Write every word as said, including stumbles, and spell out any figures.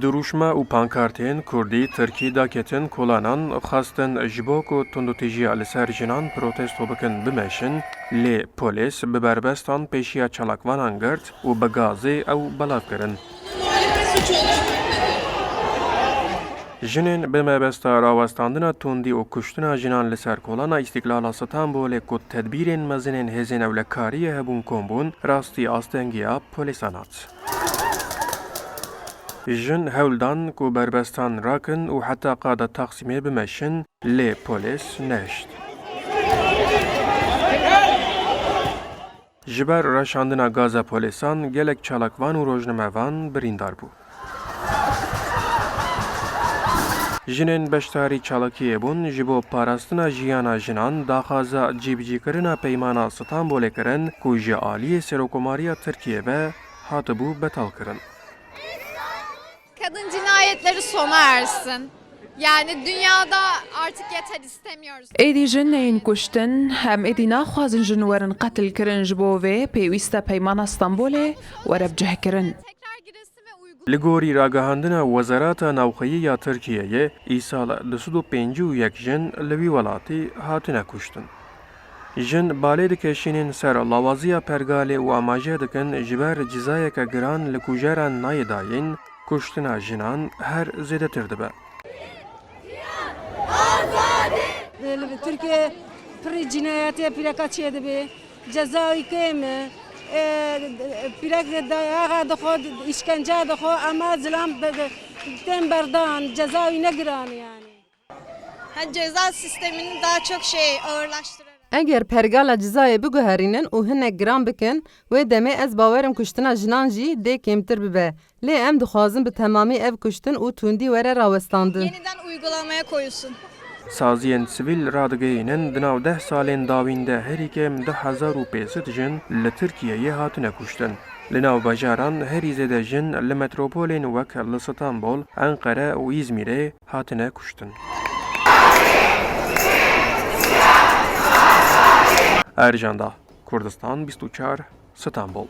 Dirûşme û pankartên kurdî, tirkî daketin kolanan, xwestin ji bo ku tundûtîjiya li ser jinan protesto bikin bimeşin, lê polîs bi berbestan pêşiya çalakvanan girt û bi gazê ew belav kirin. Jinên bi mebesta rawestandina tundî û kuştina jinan li ser kolana Îstîklala Stenbolê ku tedbîrên mezinên hêzên ewlekariyê hebûn kom bûn, rastî astengiya polîsan hat. Jin hewl dan ku berbestan rakin û heta qada Taxsîmê bimeşin, lê polîs nehişt. Ji ber reşandina gaza polîsan gelek çalakvan û rojnamevan birîndar bû. Jinên beşdarî çalakiyê bûn, ji bo parastina jiyana jinan daxwaza cîbicîkirina Peymana Stenbolê kirin ku ji aliyê Serokkomariya Tirkiyê ve hatibû betalkirin. Kadın cinayetleri sona ersin. Yani dünyada artık yeter istemiyoruz. Êdî jin neyên kuştin, em êdî naxwazin jin werin qetilkirin, ji bo vê pêwîst e Peymana Stenbolê were bicihkirin. Tekrar girilsin ve uygun Li gorî ragihandina Wezarata Navxweyî ya Tirkiyeyê, îsal du sed û pêncî û yek jin li wî welatî hatine kuştin. Jin balê dikişînin ser lawaziya pergalê û amaje dikin ji ber cizayeke giran li kujeran nayê dayîn, kuştina jinan her zêdetir dibe. Li Tirkiye pirî cinayetiye pîreka çêdibê. Ceza wî kêm e. E, pîrek dayaxa dixwe, îşkence dixwe, ama zilam be-, be-, tên berdan, ceza wî ne giran e yani. Ha, ceza sistemini daha çok şey ağırlaştırarak. Eger pergala cizayê biguherînin û hinek giran bikin, wê demê ez bawerim kuştina jinan jî dê kêmtir bibe. Lê em dixwazin bi temamî ev kuştin û tundî were rawestandin. Yeniden uygulamaya koyulsun. Saziyên sivîl radigihînin, di nav deh salên dawîn de herî kêm du hezar û pênc sed jin li Tirkiyeyê hatine kuştin. Li nav bajaran herî zêde jin li metropolên wek li Stenbol, Enqere û Îzmîrê hatine kuştin. Ercan Dağ, Kurdistan bîst û çar, Stenbol.